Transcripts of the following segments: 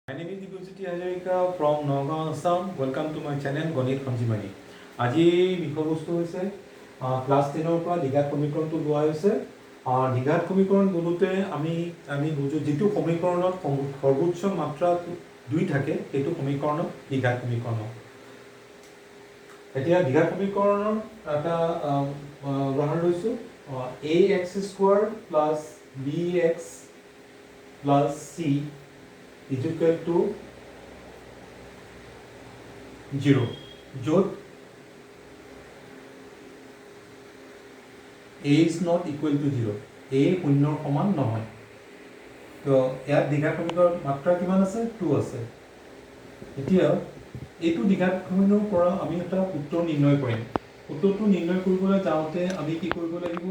My name is Dibujyoti Hazarika from Nagaon, Assam. Welcome to my channel গণিত সঞ্জীৱনী। আজি বিষয়বস্তু হৈছে ক্লাছ 10ৰ পৰা দ্বিঘাত সমীকৰণটো লোৱা হৈছে। দ্বিঘাত সমীকৰণ বোলোতে আমি বুজো যিটো সমীকৰণত সৰ্বোচ্চ মাত্ৰা 2 থাকে, সেইটো সমীকৰণক দ্বিঘাত সমীকৰণ। এতিয়া দ্বিঘাত সমীকৰণৰ এটা উদাহৰণ লৈছোঁ, a x square plus b x plus c is equal to 0, য'ত a is not equal to 0, a শূন্যৰ সমান নহয়। তো ইয়াত দ্বিঘাত সমীকৰণ মাত্ৰা কিমান আছে? 2 আছে। এতিয়া এইটো দ্বিঘাত সমীকৰণৰ পৰা আমি এটা সূত্ৰ নিৰ্ণয় কৰিম। সূত্ৰটো নিৰ্ণয় কৰিবলৈ যাওঁতে আমি কি কৰিব লাগিব?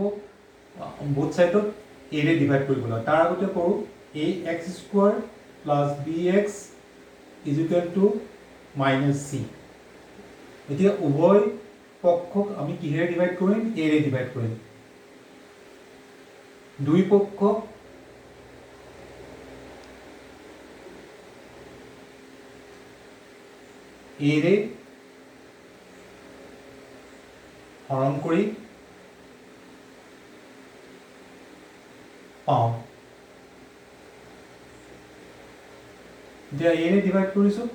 বোথ চাইডত a ৰে ডিভাইড কৰিব লাগিব। তাৰ আগতে কৰোঁ a x square plus b x is equal to minus c। এতিয়া উভয় পক্ষক আমি কিহেৰে ডিভাইড কৰিম? a ৰে ডিভাইড কৰিম। দুই পক্ষক a ৰে হৰণ কৰি পাওঁ। এতিয়া a ৰে ডিভাইড কৰিছোঁ,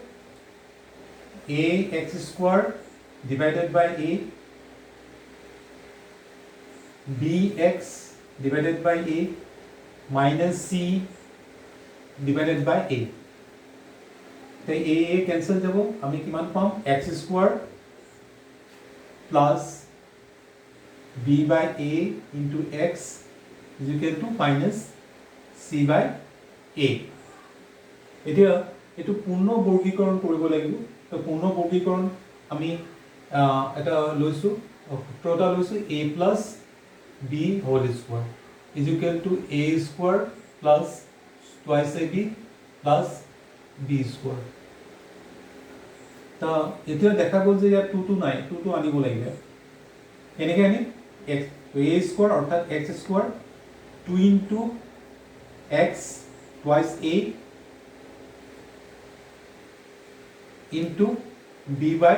a x square divided by a, b x divided by a minus c divided by a। এতিয়া a a cancel যাব, আমি কিমান পাম? X square plus b by a into x is equal to minus c by a। এতিয়া এইটো পূৰ্ণ বৰ্গীকৰণ কৰিব লাগিব। তো পূৰ্ণ বৰ্গীকৰণ আমি এটা লৈছোঁ, সূত্ৰ এটা লৈছোঁ, a plus b whole square is equal to a square plus twice a b plus b square। তা এতিয়া দেখা গ'ল যে ইয়াত টুটো নাই, টুটো আনিব লাগিব। কেনেকৈ আনিম? এক্স এ স্কোৱাৰ অৰ্থাৎ x square 2 into x twice a into b by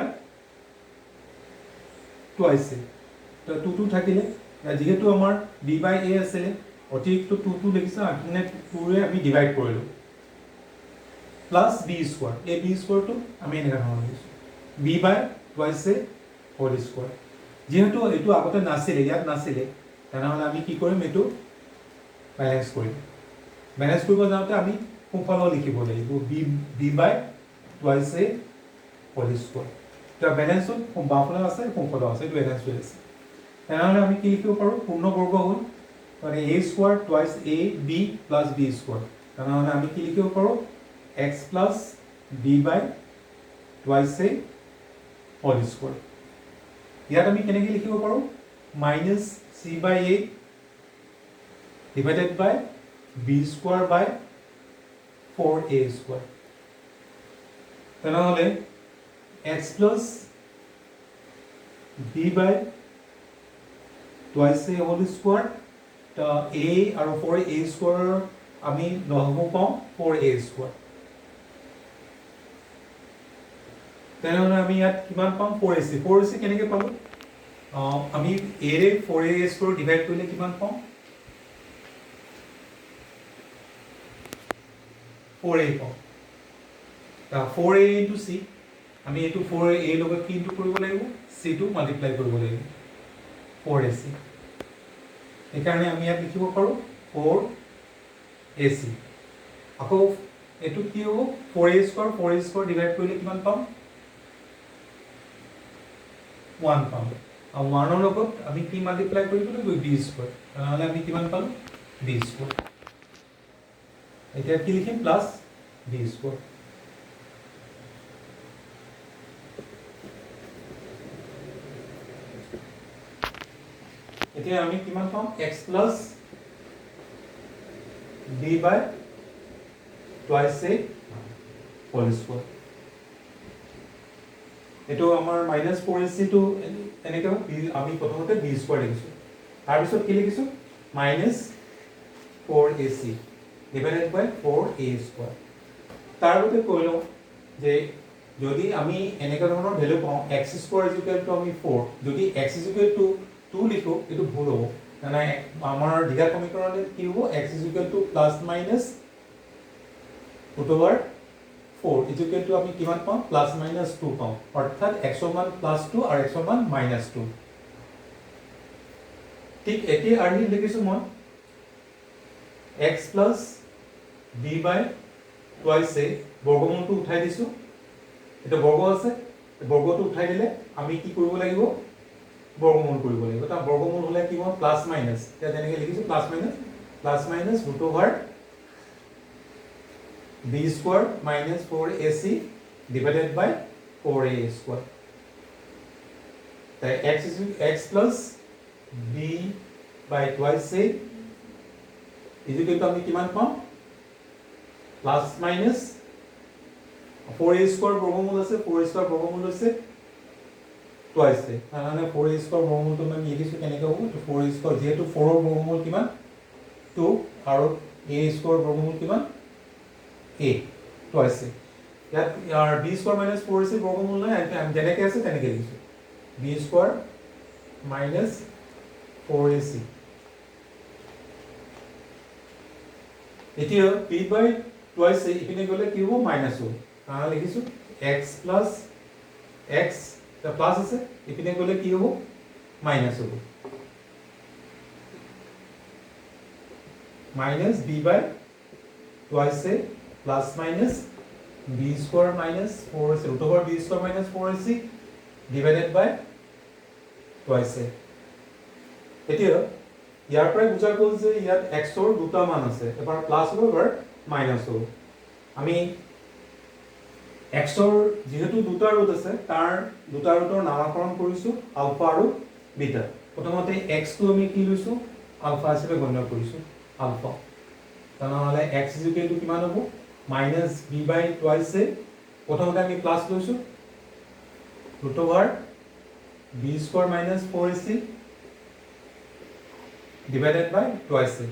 twice a। তো টুটো থাকিলে, যিহেতু আমাৰ বি বাই এ আছিলে, অতিৰিক্ত টুটো দেখিছে, মানে টুৰে আমি ডিভাইড কৰিলোঁ, প্লাছ বি স্কোৱাৰ। এই বি স্কোৱাৰটো আমি এনেকুৱা ধৰণৰ লিখিছোঁ, b by twice a whole square। যিহেতু এইটো আগতে নাছিলে, ইয়াত নাছিলে, তেনেহ'লে আমি কি কৰিম? এইটো বেলেঞ্চ কৰিম। বেলেঞ্চ কৰিব যাওঁতে আমি সোঁফালেও লিখিব লাগিব, b by twice a whole square। এতিয়া বেলেঞ্চত বাওঁফালেও আছে, সোঁফালেও আছে, এইটো বেলেঞ্চ হৈ আছে। তেনেহ'লে আমি কি লিখিব পাৰোঁ? পূৰ্ণবৰ্গ হ'ল মানে a square twice a b plus b square। তেনেহ'লে আমি কি লিখিব পাৰোঁ? X plus b by twice a whole square। ইয়াত আমি কেনেকৈ লিখিব পাৰোঁ? Minus c by a divided by b square by 4 a square। তেনেহ'লে x plus b by twice a whole square, a আৰু ফ'ৰ এ স্কোৱাৰৰ আমি লসাগু পাওঁ ফ'ৰ এ স্কোৱাৰ। তেনেহ'লে আমি ইয়াত কিমান পাম? 4 a c। 4 a c কেনেকৈ পালোঁ? আমি এৰে ফ'ৰ এ স্কোৱাৰ ডিভাইড কৰিলে কিমান পাওঁ? ফ'ৰ এ পাওঁ। ফ'ৰ এ ইনটু চি, আমি এইটো ফ'ৰ এ লগত কি ইনটু কৰিব লাগিব? চিটো মাল্টিপ্লাই কৰিব লাগিব, ফ'ৰ এ চি। সেইকাৰণে আমি ইয়াত লিখিব পাৰোঁ ফ'ৰ এ চি। আকৌ এইটো কি হ'ব? 4 a square, 4 a square divide কৰিলে কিমান পাম? ওৱান পাম। আৰু ওৱানৰ লগত আমি কি মাল্টিপ্লাই কৰিব লাগিব? B square. তেনেহ'লে আমি কিমান পালোঁ? B square. এতিয়া কি লিখিম? Plus b square. এতিয়া আমি কিমান পাম? X plus b by twice a whole square। এইটো আমাৰ মাইনাছ ফ'ৰ এ চিটো এনেকৈ বি, আমি প্ৰথমতে বি স্কোৱাৰ লিখিছোঁ, তাৰপিছত কি লিখিছোঁ? Minus 4 a c divided by 4 a square। তাৰ আগতে কৈ লওঁ যে যদি আমি এনেকুৱা ধৰণৰ ভেলু পাওঁ x square is equal two আমি 4, যদি এক্স is equal two 2 লিখোঁ এইটো ভুল হ'ব, মানে আমাৰ দ্বিঘাত সমীকৰণত কি হ'ব x is equal to plus minus root over 4 is equal to আমি কিমান পাওঁ প্লাছ মাইনাছ 2 পাওঁ, অৰ্থাৎ এক্সৰ মান প্লাছ 2 আৰু এক্সৰ মান মাইনাছ 2। ঠিক একেই আৰ্হিত লিখিছোঁ মই x plus b by twice a, বৰ্গমূলটো উঠাই দিছোঁ, এতিয়া বৰ্গ আছে, বৰ্গটো উঠাই দিলে আমি কি কৰিব লাগিব বৰ্গমূল কৰিব লাগিব। তাৰ বৰ্গমূল হ'লে কি হ'ব প্লাছ মাইনাছ, এতিয়া যেনেকৈ লিখিছোঁ plus minus root over b square minus 4ac divided by 4a square. তাই x is x plus b by twice a is equal to আমি কিমান পাওঁ প্লাছ মাইনাছ 4a square বৰ্গমূল আছে, 4a square বৰ্গমূল হৈছে টুৱাইচ এ, তাৰমানে 4a square বৰ্গমূলটো আমি লিখিছোঁ কেনেকৈ হ'ব 4a square, যিহেতু 4ৰ বৰ্গমূল কিমান 2 আৰু a square বৰ্গমূল কিমান a twice এ। ইয়াত b square minus 4ac বৰ্গমূল নাই, আমি যেনেকৈ আছে তেনেকৈ লিখিছোঁ b square minus 4ac। এতিয়া b by twice এ ইপিনে গ'লে কি হ'ব মাইনাছ হ'ব, তাৰমানে লিখিছোঁ x plus x plus আছে ইপিনে গ'লে কি হ'ব মাইনাছ হ'ব, minus b by twice a plus minus b square minus 4ac root over b square minus 4ac divided by twice a। এতিয়া ইয়াৰ পৰাই বুজা গ'ল যে ইয়াত এক্সৰ দুটা মান আছে, এবাৰ প্লাছ হ'ব এবাৰ মাইনাছ হ'ব। আমি এক্সৰ যিহেতু দুটা ৰুট আছে তাৰ দুটা ৰুটৰ নামাকৰণ কৰিছোঁ আলফা আৰু বিটা। প্ৰথমতে এক্সটো আমি কি লৈছোঁ আলফা হিচাপে গণ্য কৰিছোঁ আলফা, তেনেহ'লে এক্স is equal two কিমান হ'ব minus b by twice a, প্ৰথমতে আমি প্লাছ লৈছোঁ root over b square minus 4ac divided by twice a।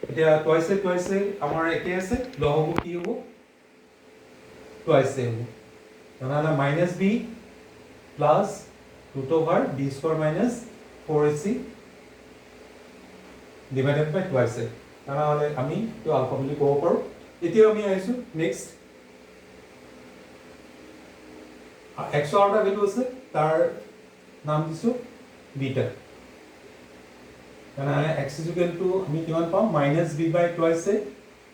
এতিয়া টুৱাইচ এ টুৱাইচ এ আমাৰ একে আছে, লসাগু কি হ'ব টুৱাইচ এ হ'ব, তেনেহ'লে minus b plus root over b square minus 4ac divided by twice a, তেনেহ'লে আমি এইটো আলফা বুলি ক'ব পাৰোঁ। এতিয়া আমি আহিছোঁ নেক্সট এক্সৰ আৰু এটা ভেলু আছে তাৰ নাম দিছোঁ বিটা, তেনেহ'লে এক্স is equal two আমি কিমান পাওঁ minus b by twice a,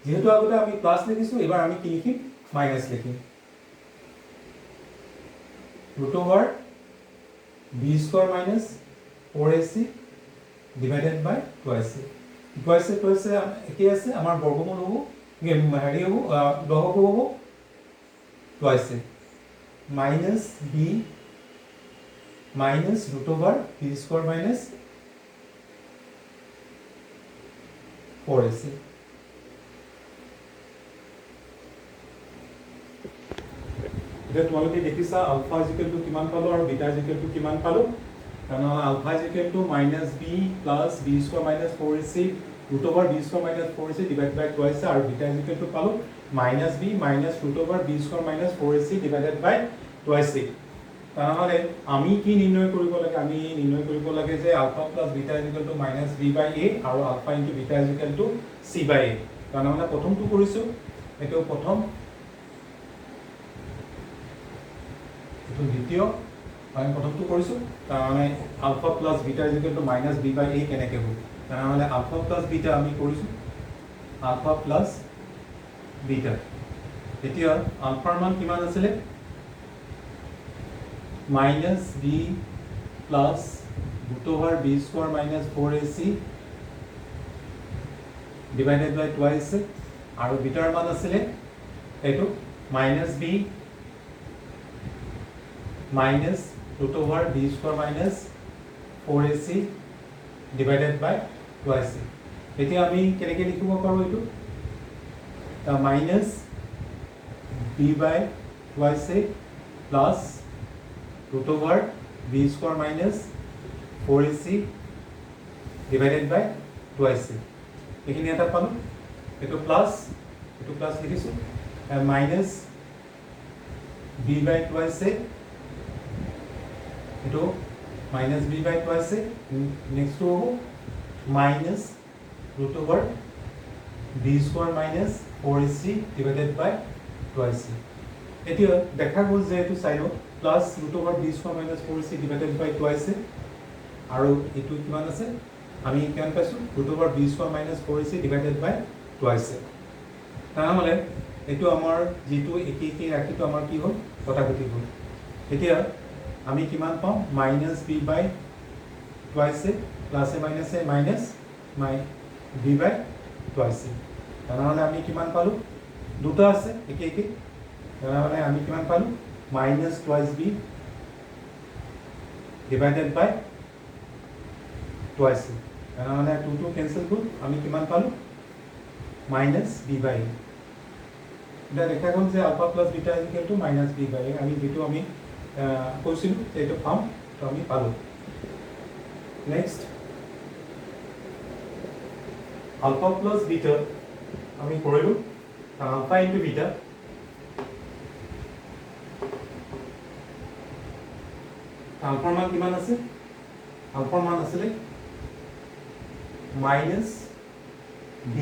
যিহেতু আগতে আমি প্লাছ লিখিছোঁ এইবাৰ আমি কি লিখিম মাইনাছ লিখিম root over b square minus 4ac divided by twice a। Twice a twice a একেই আছে, আমাৰ বৰ্গমূল হ'ব হেৰি হ'ব লসাগু হ'ব twice a minus b minus root over b square minus 4ac। এতিয়া তোমালোকে দেখিছা আলফা is equal two কিমান পালোঁ আৰু বিটা is equal two কিমান পালোঁ। তেনেহ'লে alpha is equal to minus b plus b square minus 4ac root over b square minus 4ac divide by twice a, আৰু বিটা is equal two পালোঁ minus b minus root over b square minus 4ac divided by twice a। তেনেহ'লে আমি কি নিৰ্ণয় কৰিব লাগে, আমি নিৰ্ণয় কৰিব লাগে যে alpha plus beta is equal to minus b by a আৰু alpha into beta is equal to c by a। তেনেহ'লে প্ৰথমটো কৰিছোঁ, এইটো প্ৰথম, এইটো দ্বিতীয়, আমি প্ৰথমটো কৰিছোঁ। তাৰমানে alpha plus beta is equal to minus b by a কেনেকৈ হ'ব, তেনেহ'লে আলফা প্লাছ বিটা আমি কৰিছোঁ আলফা প্লাছ বিটা। এতিয়া আলফাৰ মান কিমান আছিলে minus b plus root over b square minus 4ac divided by twice a, আৰু বিটাৰ মান আছিলে এইটো minus b minus root over b square minus 4ac divided by twice a। এতিয়া আমি কেনেকৈ লিখিব পাৰোঁ এইটো minus b by twice a plus root over b square minus 4ac divided by twice a। এইখিনি এটা পালোঁ, এইটো প্লাছ, এইটো প্লাছ লিখিছোঁ। Minus b by twice a, এইটো minus b by twice a। নেক্সটটো হ'ব minus root over b square minus four a c divided by twice a। এতিয়া দেখা গ'ল যে এইটো চাইডত plus root over b square minus four a c divided by twice a আৰু এইটো কিমান আছে? আমি কিমান পাইছোঁ? Root over b square minus four a c divided by twice a। তেনেহ'লে এইটো আমাৰ যিটো একে একে ৰাশিটো আমাৰ কি হ'ল? কটাকটি হ'ল। এতিয়া আমি কিমান পাওঁ? Minus b by twice a, plus a minus a minus b by twice a। তেনেহ'লে আমি কিমান পালোঁ? দুটা আছে একে একে। তেনেহ'লে আমি কিমান পালোঁ? Minus twice b divided by twice a। তেনেহ'লে টু টু কেঞ্চেল গ'ল। আমি কিমান পালোঁ? মাইনাছ বি বাই এ। এতিয়া দেখা গ'ল যে alpha plus beta is equal to minus b by a। আমি যিটো আমি কৈছিলোঁ যে এইটো পাম, তো আমি পালোঁ। নেক্সট আলফা প্লাছ বিটা আমি কৰিলোঁ। আলফা ইনটু বিটা, আলফাৰ মান কিমান আছে? আলফাৰ মান আছিলে minus b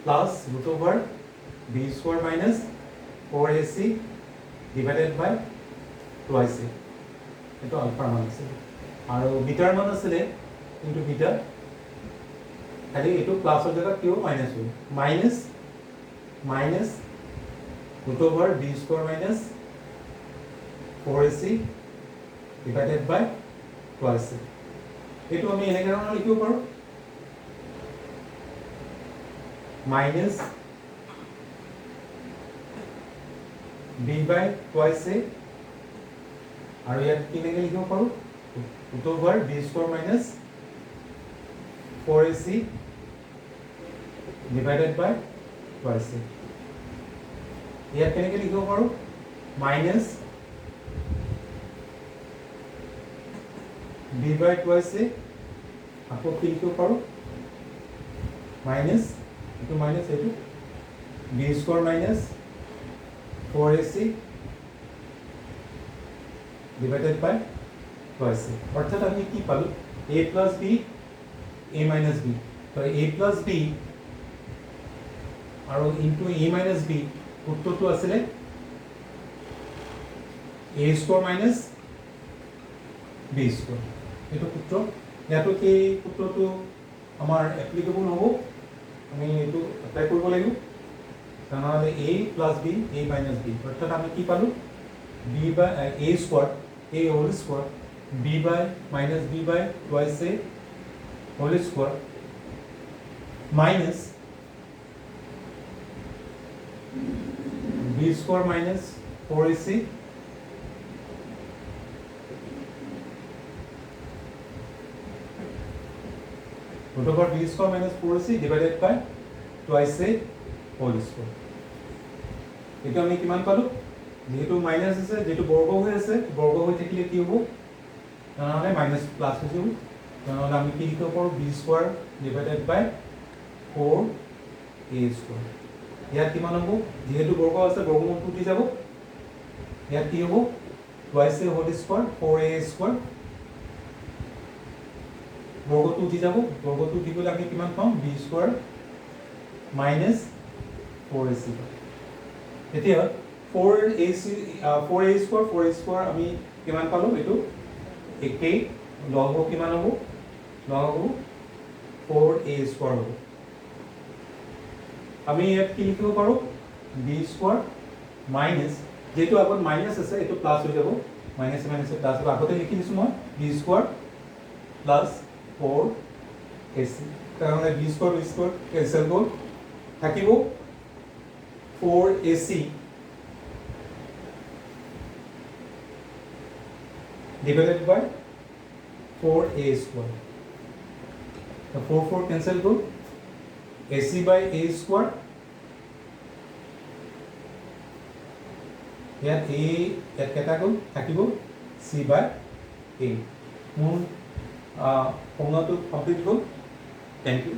plus root over b square minus four a c divided by twice a। এইটো আলফাৰ মান আছিলে আৰু বিটাৰ মান আছিলে ইনটু বিটা, খালি এইটো প্লাছৰ জেগাত কিয় মাইনাছ হ'ব? Minus root over b square minus four a c divided by twice a। এইটো আমি এনেকৈ ধৰণৰ লিখিব পাৰোঁ, minus b by twice a আৰু ইয়াত কেনেকৈ লিখিব পাৰোঁ? Root over b square minus four a c divided by twice a। ইয়াত কেনেকৈ লিখিব পাৰোঁ? Minus b by twice a। আকৌ কি লিখিব পাৰোঁ? মাইনাছ, এইটো মাইনাছ, এইটো b square minus four a c divided by twice a। অৰ্থাৎ আমি কি পালোঁ? A plus b, a minus b। তো এ প্লাছ বি আৰু ইনটু এ মাইনাছ বি সূত্ৰটো আছিলে a square minus b square। এইটো সূত্ৰ ইয়াতো সেই সূত্ৰটো আমাৰ এপ্লিকেবল হ'ব। আমি এইটো এপ্লাই কৰিব লাগিব। তেনেহ'লে a plus b, a minus b, অৰ্থাৎ আমি কি পালোঁ? B by a square, a whole square, b by minus b by twice a whole square minus b square minus four a c root over b square minus 4ac divided by twice a whole square। এইটো আমি কিমান পালো? যিহেতু minus আছে, যিহেতু বৰ্গ হৈ আছে, বৰ্গ হৈ থাকিলে কি হ'ব? তেনেহ'লে মাইনাছ প্লাছ হৈ যাব। তেনেহ'লে আমি কি লিখিব পাৰোঁ? B square divided by four a square। ইয়াত কিমান হ'ব? যিহেতু বৰ্গ আছে, বৰ্গমূলটো উঠি যাব। ইয়াত কি হ'ব? Twice a whole square, four a square, বৰ্গটো উঠি যাব। বৰ্গটো উঠি গ'লে আমি কিমান পাম? B square minus four a c। এতিয়া four a c, four a square, four a square আমি কিমান পালোঁ? এইটো একেই লগ হ'ব। কিমান হ'ব? লগ হ'ব ফ'ৰ এ স্কোৱাৰ হ'ব। আমি ইয়াত কি লিখিব পাৰোঁ? বি স্কোৱাৰ মাইনাছ, যিহেতু আগত মাইনাছ আছে, এইটো প্লাছ হৈ যাব। মাইনাছে মাইনাছে প্লাছ হ'ব। আগতে লিখি দিছোঁ মই, b square plus four a c। তেনেহ'লে b square, b square cancel গ'ল, থাকিব four a c divided by 4a square. The 4 4 cancel go, AC by A square। ইয়াত A ইয়াত কেইটা গ'ল? থাকিব C by A। মোৰ ফৰ্মুলাটো কমপ্লিট হ'ল। Thank you.